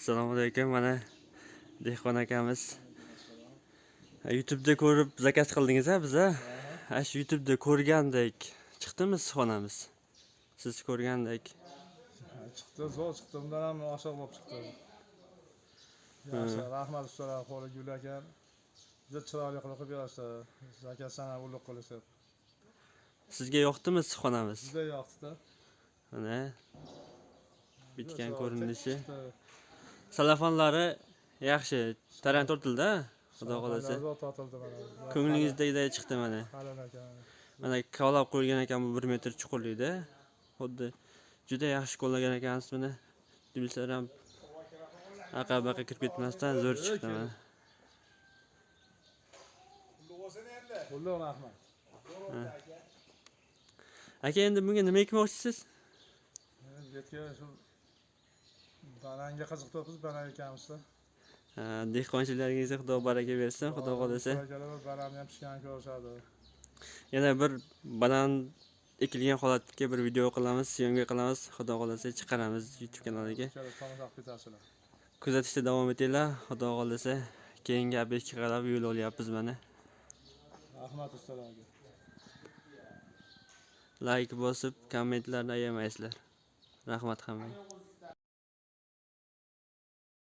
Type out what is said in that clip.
Assalomu alaykum. Mana dehqon akamiz. YouTube'da ko'rib zakaz qildingiz a biza? Ha, shu YouTube'da ko'rgandek chiqdimi issiqxonamiz? Siz ko'rgandek. Chiqdi, zo'r chiqdi. Undan ham oshiq bo'lib chiqdi. Yaxshi, rahmat ustalar, qo'li gul ekan. Juda chiroyli qilib berishdi. Zakazdan ham ulug' qilishib. Sizga yoqdimi issiqxonamiz? Juda yoqdi. Mana bitgan ko'rinishi. Chiqdi. Salafonlari yaxshi, taran tortildi, xudo xohlasa. Zo'r tortildi mana. Ko'nglingizdagidek chiqdi mana. Qalin ekan. Mana kovlab qo'yilgan ekan bu 1 metr chuqurlikda. Xuddi juda yaxshi qo'llagan ekansiz buni. Dublislar ham aqa-baqa kirib ketmasdan zo'r chiqdi mana. Ulug' rahmat. Aka, endi bunga nima ekmoqchisiz? Endi bu yerga shu bananga qiziqtiribmiz, banan ekamizda. Ha, dehqonchiliklaringizga Xudo baraka bersin, Xudo xohlasa. Akalar bananni ham pishganini ko'rishadi. Yana bir banan ekilgan holatga bir video qilamiz, syomka qilamiz, Xudo xohlasa chiqaramiz YouTube kanaliga. Kelib tomosha qilib ketasizlar. Kuzatishda davom etinglar, Xudo xohlasa keyingi obyektga qarab yo'l olyapmiz mana. Rahmat ustalarga. Like bosib, kommentlarni ayamaysizlar. Rahmat hammaga.